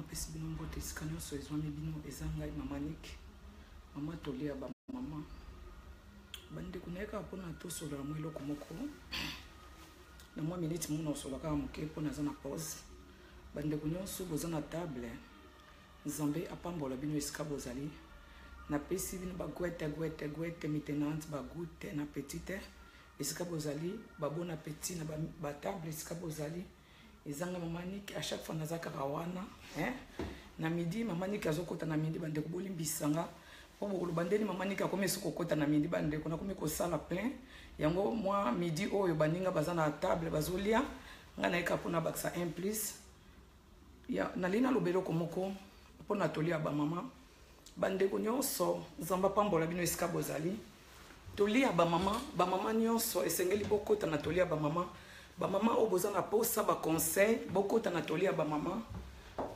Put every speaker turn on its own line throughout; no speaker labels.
Napesi bino mbote esika nyonso ezwami bino. Eza ngai Mama Nick, mama toli ya bamama. Bandeko, naye kaka mpona tosolola mwa eloko moko na mwa miniti moko. Nakosola kaka moke mpo naza na pause. Bandeko nyonso boza na table, Nzambe apambola bino esika bozali. Napesi bino bagwete gwete gwete mitenante bagute na petite esika bozali, babon appétit na batable esika bozali. Ezanga Mama Niki, à chaque fois naza kaka wana, hein? Na midi Mama Niki azokota na midi. Bandeko, bolimbisanga mpo bokoloba ndeni Mama Niki akomi esi kokota na midi. Bandeko, nakomi kosala plein yango mwa midi oyo. Baninga baza na table bazolia, ngai nayeka mpona bakisa 1 plus ya nalingi naloba eloko moko mpona tolia bamama. Bandeko nyonso, Nzambe apambola bino esika bozali. Tolia bamama, bamama nyonso esengeli bokota na tolia bamama. Bamama oyo boza na posa baconseil, bokota na tolia bamama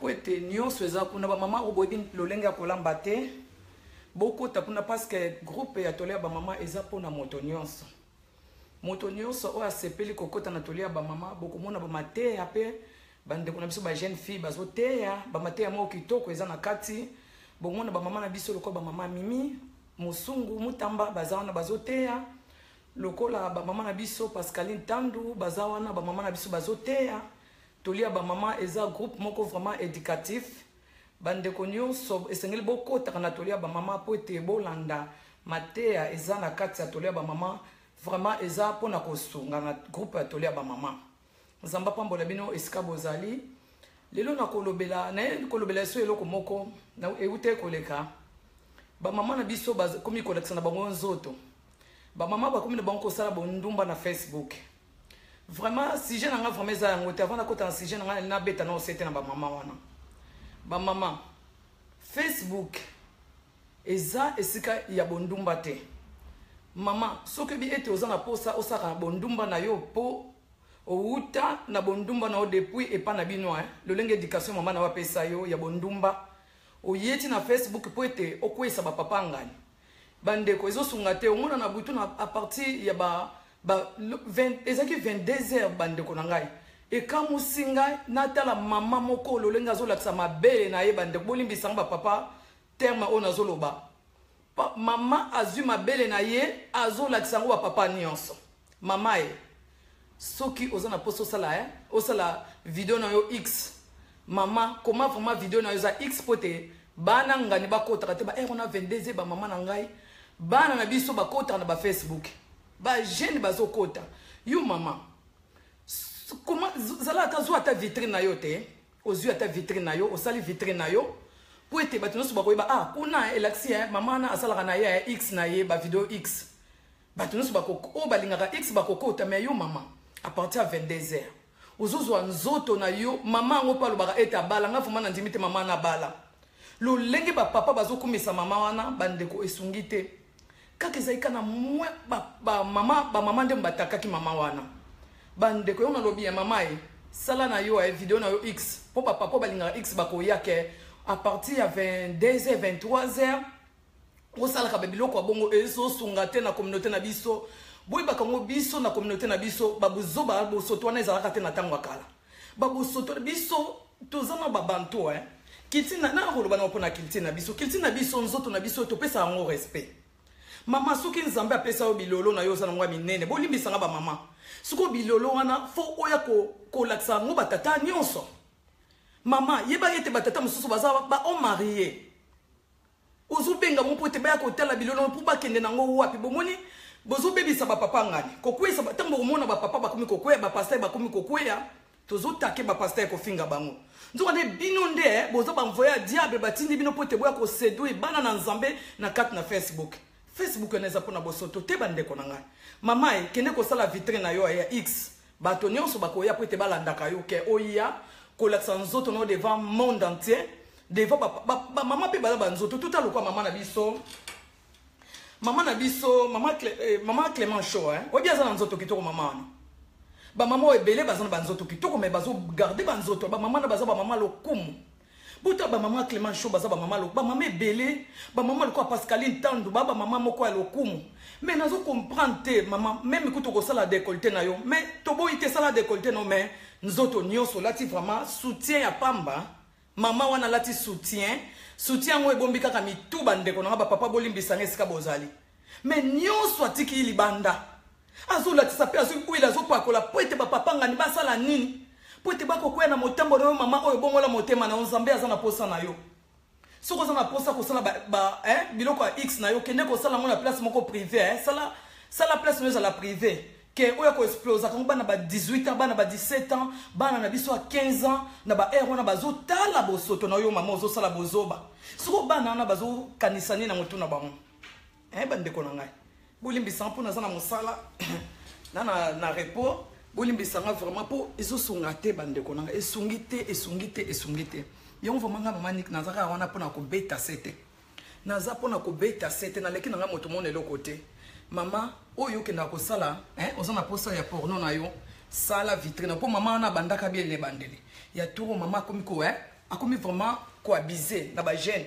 po ete nyonso eza kuna. Bamama oyo boyebi lolenge ya kolamba te, bokota kuna, parce que groupe ya tolia bamama eza mpona moto nyonso. Moto nyonso oyo asepeli kokota na tolia bamama, bokomona bamateya mpe bandeko na biso bajeune fille bazoteya bamateya moko kitoko eza na kati. Bomona bamama na biso lokola bamama Mimi Mosungu Mutamba baza wana bazoteya, lokola bamama na biso Pascaline Tandu baza wana, bamama na biso bazoteya. Tolia bamama eza groupe moko vraiment éducatif. Bandeko nyonso esengeli bokotaka na tolia bamama mpo ete bolanda mateya eza na kati ya tolia bamama. Vraiment eza mpona kosunga na groupe ya tolia bamama. Nzambe apambola bino esika bozali. Lelo nakolobela, naye kolobela so eloko moko euta koleka. Bamama na biso bakomi kolakisa na bango nzoto, bamama bakomi na bango kosala bondumba na Facebook. Vraiment, sujet na nga vraiment eza yango te. Avant nakota na sujet na nga, nabeta na osete na bamama wana. Bamama, Facebook eza esika ya bondumba te. Mama, soki oyebi ete oza na posa osalaka na bondumba na yo mpo owuta na bondumba na yo depuis epa na bino, eh, lolenge éducation mama na yo apesa yo ya bondumba, oyeti na Facebook mpo ete okweyisa bapapa ngani, bandeko, ezosunga te. Omona na butu na à partir ya ba 20, ezalaki 22 heures. Bandeko na ngai, ekamusi ngai natala mama moko lolenge azolakisa mabele na ye. Bandeko, bolimbisanga bapapa terme oyo nazoloba. Mama azwi mabele na ye, azolakisa yango bapapa nyonso. Mama ye, soki oza na mposa osala, eh, osala video na yo x, mama, koma vraiment video na yo eza x mpo te bana ngani bakotaka te. Ba heure wana 22, bamama na ngai, bana na biso bakotaka na bafacebook, bajeune bazokota. Yo mama, koma zala ata, zwa ata vitrine na yo te. Ozwi ata vitrine na yo, osali vitrine na yo mpo ete bato nyonso bakoyeba: ah, kuna elakisi mama wana asalaka na ye ya x na ye bavideo x. Bato nyonso oyo balingaka x bakokota. Mais yo mama, à partir ya 22 heures ozozwa nzoto na yo. Mama yango mpe alobaka ete abala. Nga vraiment nandimi te mama wana abala. Lolenge bapapa bazokumisa mama wana, bandeko, esungi te. Kaka ezali kaka na mwa bamama, bamama nde batakaki mama wana. Bandeko, yo nalobi ya mama ye, sala na yo ya video na yo x mpo bapapa balingaka x bakoya ke à partir ya 22 h 23 h osalaka babiloko ya bongo. Ezosunga te na communauté na biso. Boyebaka yango, biso na communauté na biso, babuzoba bosoto wana ezalaka te na ntango ya kala. Babosoto, biso toza na babantu, eh. Culture na koloba na mpona culture na biso, culture na biso, nzoto na biso topesa yango respect. Mama, soki Nzambe apesa yo bilolo na yo, oza nango ya minene, bolimbisanga bamama, soki bilolo wana fo oya kolakisa yango batata nyonso, mama, yeba ete batata mosusu baza bahomme marié. Ozobenga mo mpo ete baya kotala bilolo mpo bakende nango wapi? Bomoni, bozobebisa bapapa ngani kokweyisa. Ntango bokomona bapapa bakomi kokweya, bapasteur bakomi kokweya, tozotake bapasteur, kofinga bango. Nzoka nde bino nde boza baenvoyé ya diable. Batindi bino mpo ete boya koséduire bana na Nzambe na kati na Facebook. Facebook wana eza mpona bosoto te. Bandeko na ngai, mama e, kende kosala vitrine na yo ya x. Bato nyonso bakoya mpo ete balandaka yo ke oya kolakisa nzoto no devant monde entier, devant bamama mpe baza banzoto. Tuta lokwa mama na biso, mama na biso, mama, mama Clément Show, eh? Oyebi aza na nzoto kitoko mama wana. Bamama oyo ebele baza na banzoto kitoko, mais bazogarde banzoto. Bamama na baza bamama lokumu. Buta bamama Clément Show baza bamama, bamama ebele, bamama lokola Pascaline Tandu, ba bamama moko ya lokumu. Mais nazo comprendre te, mama, même kutu kosala décolleté na yo, mais toboyi te, sala décolleté no, mais nzoto nyonso olati vraiment soutien ya pamba. Mama wana alati soutien, soutien yango ebombi kaka mitu. Bandeko na nga bapapa, bolimbisa nga esika bozali, mais nyonso atiki libanda, azolatisa mpe azokwela, azopakola mpo ete bapapa ngani basala nini? Mpo ete bakokwea na motambo na yo. Mama oyo, bongola motema na yo. Nzambe aza na posa na yo. Soki oza na posa kosala ba, biloko ya x na yo, kende kosala yango na place moko privé, eh? Sala, sala place no ezala privé ke oyo koexplosaka yango. Bana ba 18 ans, bana ba 17 ans, bana na biso ya 15 ans, na ba heure wana bazotala bosoto na yo. Mama, ozosala bozoba. Soko bana wana bazokanisa nini na motu na bango, eh? Bandeko na ngai, bolimbisanga mpo naza na mosala na repos. Bolimbisanga vraiment mpo ezosunga te. Bandeko na ngai, esungi te, esungi te, esungi te. Yango vraiment ngai mama Nik naza kaka wana mpona kobeta se te. Naza mpona kobeta se te. Naleki na ngai moto mona eloko te. Mama oyo okendaka kosala, oza na posa ya porno na yo, sala vitrine. Mpo mama wana abandaka bien ebandeli ya turo. Mama akomi ko, akomi vraiment koabuser na bajeune.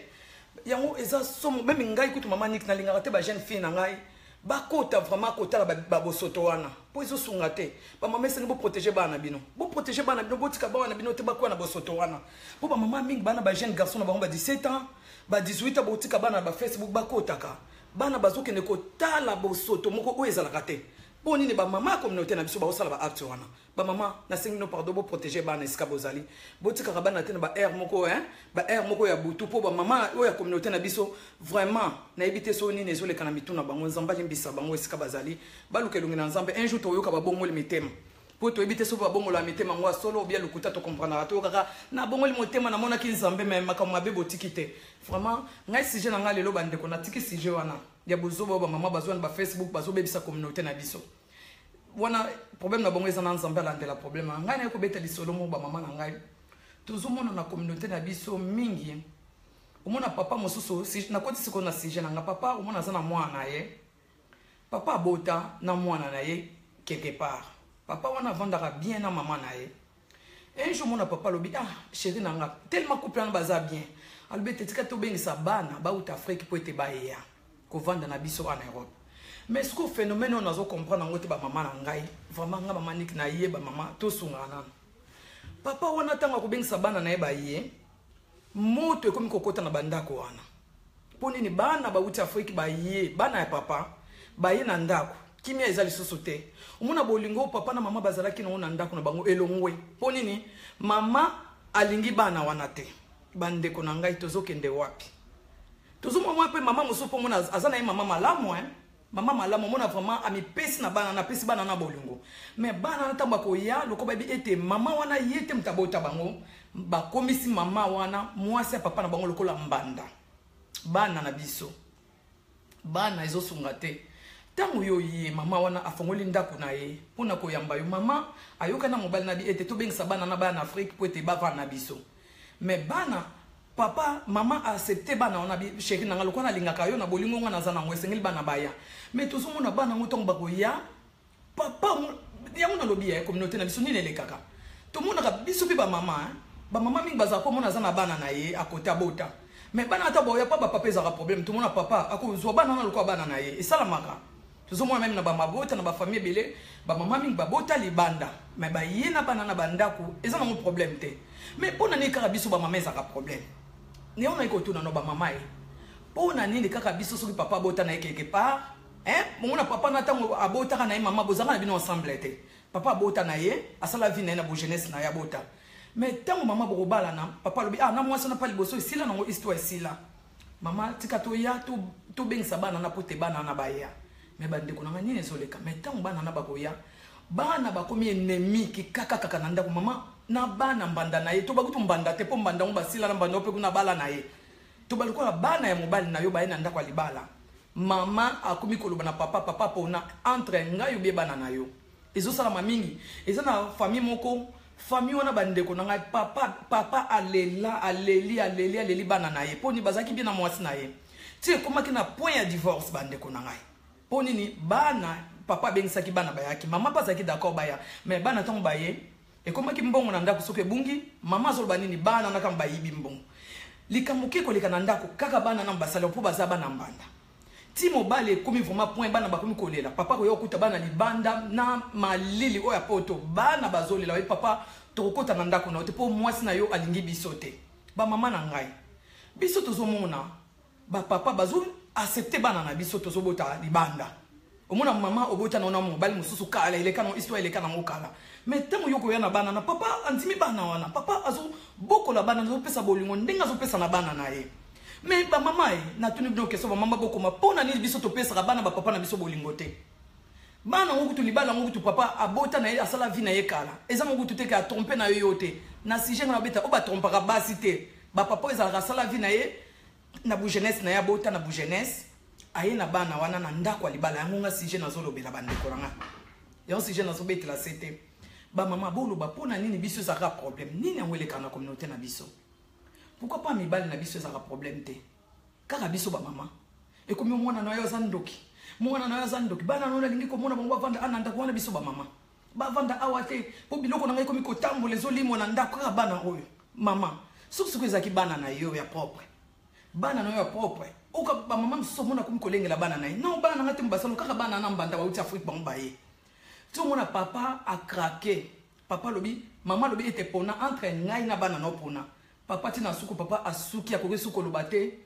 Yango eza somo. Même ngai kutu mama Nik nalingaka te bajeune fille na ngai bakota vraiment kotala babosoto wana, mpo ezosunga te. Bamama, esengi boprotéger bana na bino, boprotéger bana na bino. Botika bana na bino te bakwea na bosoto wana, mpo bamama mingi bana bajeune garçon na bango ba 17 ans, ba 18 ans. Botika bana na bafacebook bakotaka. Bana bazokende kotala bosoto moko oyo ezalaka te. Mpo nini bamama ya communauté na biso baosala baacte wana? Bamama, nasengi bino pardon, boprotéger bana esika bozali. Botikaka bana te na baheure moko, hein, baheure moko ya butu, mpo bamama oyo ya communauté na biso, vraiment nayebi te so nini ezoleka na mitu na bango. Nzambe alimbisa bango esika bazali, baluka elongi na Nzambe. Un jour toyoka babongoli mitema, mpo toyebi te soki babongola mitema yango ya solo obia lokuta. Tokomprenaka, toyokaka nabongoli motema, namonaki Nzambe, mais makambo mabe botiki te. Vraiment ngai, sujet na ngai lelo, bandeko, natiki sujet wana ya bozoba oyo bamama bazwa na bafacebook, bazobebisa communauté na biso wana. Problème na bango eza na Nzambe, alandela problème. Ngai naye kobeta lisolo moko. Bamama na ngai, tozomona na communauté na biso mingi, omona papa mosusu, nakoti sikoyo na sujet na nga. Papa, omona aza na mwana na ye, papa abota na mwana na ye quelque part. Papa wana avandaka bien na mama na ye. Un jour mona papa alobi: "Ah, chéri na nga." Tellement couple wana baza bien, alobi ete tika tobengisa bana bauta Afrique mpo ete bayeya kovanda na biso en Europe. Mais sikoyo phénomène oyo nazocomprendre yango te. Bamama na ngai, vraiment nga mama Nik na ye, bamama tosungaka nano. Papa wana, ntango akobengisa bana na ye, baye, moto ekomi kokɔta na bandako wana. Mpo nini? Bana bauti Afrique baye, bana ya papa baye na ndako, kimia eza lisusu te. Omona bolingo oyo papa na mama bazalaki nango na ndako na bango elongwe. Mpo nini? Mama alingi bana wana te. Bandeko na ngai, tozokende wapi? Tozomona mpe mama mosusu, mpo mona aza na ye mama malamu, hein? Mama malamu, omona vraiment amipesi na bana, napesi bana na bolingo. Mais bana na ntango bakoya, loko bayebi ete mama wana ye te moto abota bango, bakomisi mama wana, mwasi ya papa na bango, lokola mbanda. Bana na biso, bana ezosunga te. Ntango yo ye, mama wana afongoli ndako na ye mpona koyamba yo, mama ayoka na mobali na bi ete tobengisa bana na bana na Afrique mpo ete bavanda na biso. Mais bana, papa, mama accepte bana wana: "Bi chéri na nga, lokola nalingaka yo na bolingo nga naza nango, esengeli bana baya." Mais tozomona bana yango, ntango bakoya, papa yango, nalobi ya communauté na biso, nini elekaka? Tomonaka biso mpe bamama, bamama mingi bazala komona aza na bana na ye akote abota, mais bana ata boya mpa bapapa ezalaka problème. Tomona papa akozwa bana wana lokola bana na ye, esalamaka. Tozomona même na bamabota, na bafamille ebele, bamama mingi babota libanda, mais baye na bana na bandako, eza nango problème te. Mais mpo na nini kaka biso bamama ezalaka problème? Neyo nayi kotuna no bamama ye, mpo na nini kaka biso soki papa abota na ye quelque part, hein? Bomona papa na ntango abotaka na ye, mama bozalaka na bino ensemble te. Papa abota na ye, asala vie na ye na bojeunesse na ye, abota. Mais ntango mama bokobalana, papa alobi: "Ah, na mwasi wana mpa liboso esila nango, histoire esila. Mama, tika toya tobengisa bana na po te bana wana baya." Mais bandeko na nga, nini ezoleka? Mais ntango bana na bakoya, bana bakomi ennemi kikaka kaka na ndako, mama na bana mbanda na ye. To bakutu mbanda te, mpo mbanda yango basila na mbanda mpe kuna bala na ye. To balikola bana ya mobali na yo baye na ndako ya libala, mama akomi koloba na papa: "Papa, mpona entre ngai obie bana na yo." Ezosalama mingi. Eza na famille moko, famille wana, bandeko na ngai, papa alela, aleli, aleli, aleli bana na ye. Mpo nini? Bazalaki bien na mwasi na ye ti ekomaki na point ya divorce. Bandeko na ngai, mpo nini? Bana, papa abengisaki bana, bayaki, mama mpe azalaki d'accord baya. Mais bana ntango baye, ekomaki mbongo na ndako soki ebungi, mama azoloba nini? Bana na kama bayibi mbongo. Likambo ke koleka na ndako, kaka bana na basala, mpo baza bana mbanda. Ti mobali ekomi vraiment point, bana bakomi kolela. Papa koya kokuta bana libanda na malili oyo ya poto. Bana bazolela: "Oye papa, tokokota na ndako na yo te, mpo mwasi na yo alingi biso te." Bamama na ngai, biso tozomona bapapa bazo accepte bana na biso tozobota libanda. Omona mama obota na mobali mosusu kala, eleka na histoire, eleka nango kala. Mais ntango yo koya na bana na papa, andimi bana wana, papa azobokola bana, azopesa bolingo ndenge azopesa na bana na ye. Mais bamama ye, natuni bino question, bamama bokoma, mpo na nini biso topesaka bana bapapa na biso bolingo te? Bana yango kutu, libala yango kutu, papa abota na ye, asala vie na ye kala. Eza ngo kutu te ke atrompe na yo yo te. Na sujet nga nabeta oyo batrompaka basi te, bapapa oyo ezalaka asala vie na ye na bujeunesse na ye, abota na bujeunesse, aye na bana wana na ndako ya libala. Yango nga sujet nazolobela, bandeko na nga, yango sujet nazobetela se te. Bamama boloba, mpo na nini biso ezalaka problème? Nini yango elekaka na communauté na biso? Pourquoi pas mibali na biso ezalaka problème te, kaka biso bamama ekomi mwana na yo aza ndoki, mwana na yo aza ndoki, bana na yo nalingi komona bango bavanda ana ndako wana, biso bamama bavanda awa te, mpo biloko na ngai ekomi kotambola, ezolimwa na ndako, kaka bana oyo. Mama, soki soki ezalaki bana na yo ya propre, bana na yo ya propre oka, bamama mosusu omona akomi kolengela bana na ye. Non, bana na ngai te, basalo kaka bana na mbanda bauti Afrique, bango baye ti omona papa acraquer. Papa alobi, mama alobi ete pona entre ngai na bana na pona papa. Ntina suku, papa asuki, akoki suku koloba te.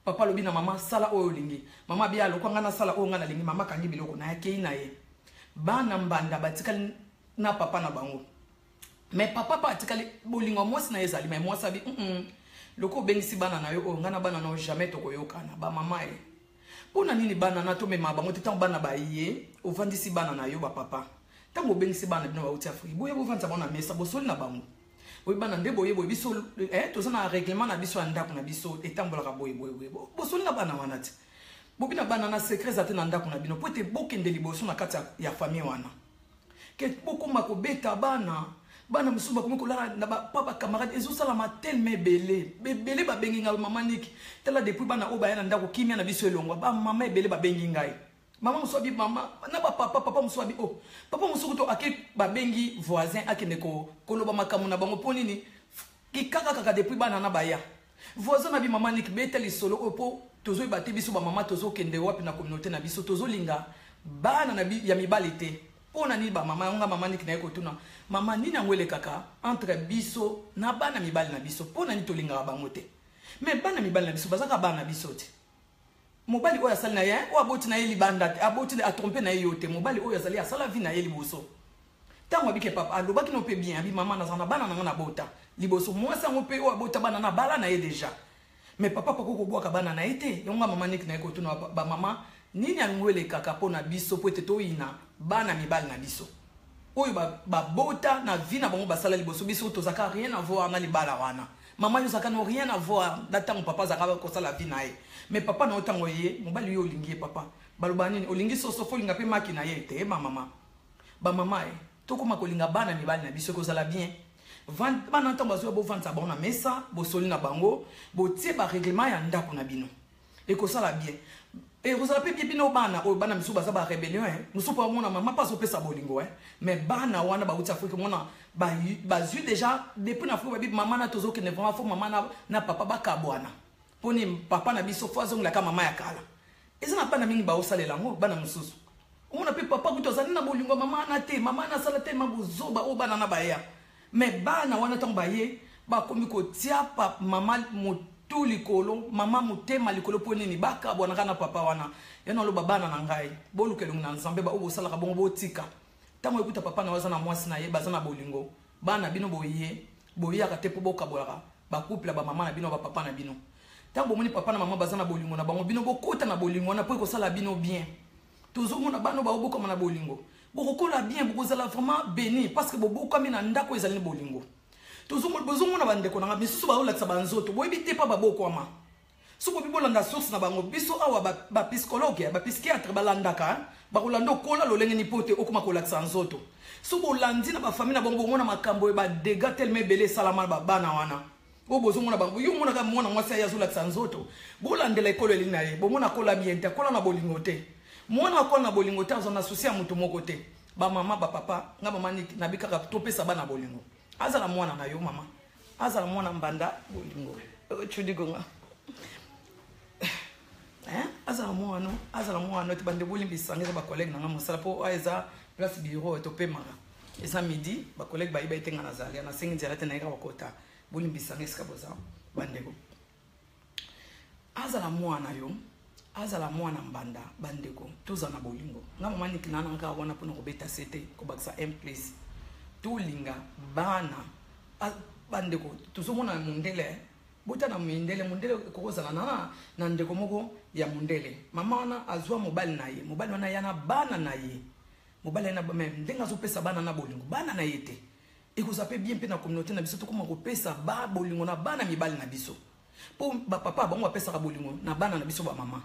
Papa alobi na mama: "Sala oyo olingi." Mama abi: "Alokwa ngai, nasala oyo ngai nalingi." Mama akangi biloko na ye, akei na ye. Bana mbanda batikali na papa na bango. Mais papa mpe atikali, bolingo ya mwasi na ye ezali. Mais mwasi abi: Loko obengisi bana na yo oyo, ngai na bana na yo jamais tokoyokana." Bamama ye, mpo na nini bana na tomema bango te? Ntango bana baye, ovandisi bana na yo, bapapa, ntango obengisi bana bino bauti Afrique, boye bovandisa bango na mesa, bosoli na bango boye: "Bana nde boye boye, biso toza na règlement na biso ya ndako na biso, etambolaka boye boye boye." Bosoli na bana wana te, bobi na bana na secret eza te na ndako na bino, po ete bokende liboso na kati ya famille wana. Ke bokóma kobeta bana, bana mosusu bakomi kolala na pa bacamarade. Ezosalama telema ebele ebele. Babengi ngai: "Mama Niki, tala, depuis bana oyo baya na ndako, kimia na biso elongwa." Bamama ebele babengi ngai. Mama mosusu abi, mama na bapapa, papa mosusu abi, oh, papa mosusu kutu ake, babengi voisin, akende koloba makambo na bango. Mpo nini? Kikaka kaka depuis bana na baya. Voisin na bi: "Mama Niki, beta lisolo oyo, mpo tozoyeba te biso bamama tozokende wapi na communauté na biso. Tozolinga bana na ya mibali te, mpo na nini?" Bamama, yango nga mama Niki naye kotuna mama: nini yango elekaka entre biso na bana mibali na biso? Mpo na nini tolingaka bango te? Mais bana mibali na biso bazaka bana na biso te. Mobali oyo asali na ye, oyo aboti na ye libanda te, aboti, atrompe na ye yo te. Mobali oyo azali asala vie na ye liboso. Ntango abike, papa alobaki no mpe bien, abi: "Mama, nazala na bana nanga, nabota liboso." Mwasi yango mpe oyo abota bana na bala na ye déjà. Mais papa pako kobwaka bana na ye te. Yango nga mama Niki na ye kotuna bamama: nini yango elekaka mpo na biso, mpo ete toyina bana mibali na biso oyo babota na vie na bango, basala liboso? Biso tozalaka rien à voir na libala wana. Mama, yo ozalaka no rien à voir na ntango papa azalaka kosala vie na ye. Mais papa na yo, ntango ye mobali yo olingi ye, papa baloba nini? Olingi soso, fo olinga mpe maki na ye te. Bamama, bamama ye, tokóma kolinga bana mibali na biso, ekozala bien. Bana ntango bazwa, bovandisa bango na mesa, bosoli na bango, botie barèglement ya ndako na bino, ekosala bien, ekozala mpe bien. Bino bana oyo, bana misusu baza barébellion, mosusu mpo amona mama mpe azopesa bolingo. Mais bana wana bauti Afrique, mona bazwi déjà depuis na Afrique, babi mama na tozokende vraiment, fo mama na papa bakabwana. Mponi papa na biso fo azongelaka mama ya kala. Eza na bana mingi baosalela yango. Bana mosusu omona mpe papa kutu azali na bolingo ya mama na te, mama na asala te ma bozoba oyo bana na baya. Mais bana wana ntango baye, bakomi kotia pa mama motu likolo, mama motema likolo. Mpo nini bakabwanaka na papa wana? Ya naloba, bana na ngai, boluka elongi na Nzambe. Baoyo bosalaka bongo, botika. Ntango ekuta papa na yo aza na mwasi na ye, baza na bolingo, bana bino boye boyaka te mpo bokabolaka bacouple ya bamama na bino, bapapa na bino. Ntango bomoni papa na mama baza na bolingo na bango, bino bokota na bolingo wana, mpo ekosala bino bien. Tozomona bana baobokama na bolingo, bokokola bien, bokozala vraiment béni, parce que bobokami na ndako ezali na bolingo. Bozomona bandeko nanga misusu baolakisa banzoto, boyebi te mpa babokwama. Soki bobi bolanda source na bango, biso awa bapsychologue, bapsychiatre balandaka, bakolanda okola lolenge ni po te okóma kolakisa nzoto. So bolandi na bafamille na bango, bomona makambo oyo, badégâts telema ebele esalama na babana wana oyo bozomona bango. Yo omonaka mwana mwasi aye azolakisa nzoto, bolandela ekolo elini na ye, bomona akola bien te, akola na bolingo te. Mwana akola na bolingo te, azwa na souci ya moto moko te. Bamama, bapapa, nga mama nabi kaka topesa bana bolingo. Azala mwana na yo mama, azala mwana mbanda bolingo cudigonga, azala mwana, azala mwana te. Bande bolimbisanga, eza bacollègue nanga mosala, mpo oyo eza place bureau topemaka, eza midi, bacollègue bayiba ete nga nazali, nasengi nzela te, nayeka bakota. Bolimbisanga esika boza. Bandeko, azala mwana yo, azala mwana mbanda, bandeko, tozala na bolingo. Nga mama Niki na nanga wana mpona kobeta sete, kobakisa un plus. Tolinga bana. Bandeko, tozomona mondele, bota na mindele. Mondele ekokozala na ndeko moko ya mondele. Mama wana azwa mobali na ye, mobali wana ya na bana na ye, mobali na me ndenge azopesa bana na bolingo, bana na ye te. Ekozala mpe bien mpe na communauté na biso, tokoma kopesa ba bolingo na bana mibali na biso, mpo bapapa bango bapesaka bolingo na bana na biso bamama,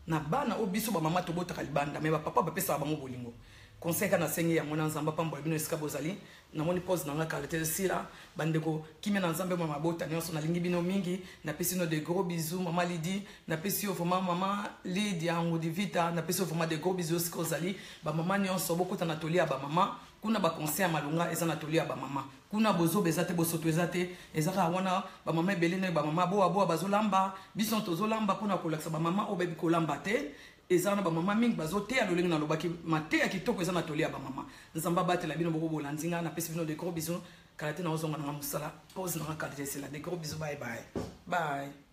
na bana oyo biso bamama tobotaka libanda, me bapapa bapesaka bango bolingo. Conseil kaka nasengi yango na Nzambe apambola bino esika bozali. Namoni pause na nga kala te esila. Bandeko, kimia na Nzambe mwa mabota nyonso. Nalingi bino mingi, napesi bino de gros bisous. Mama Lidi, napesi yo vraiment, mama Lidi yango Divita, napesi yo vraiment de gros bisous esika ozali. Bamama nyonso, bokota na toli ya bamama kuna, baconseil ya malonga eza na toli ya bamama kuna. Bozoba eza te, bosoto eza te, eza kaka wana. Bamama ebele na bamama boa boa bazolamba, biso tozolamba mpona kolakisa bamama oyo bayebi kolamba te. Eza wana bamama mingi bazoteya lolenge nalobaki, mateya kitoko eza na toli ya bamama. Nzambe abatela bino boko bolandi nga. Napesi bino de gros bisous. Kala te naozonga nanga mosala, pause nanga kala te esila. De gros bisous, bye bye bye.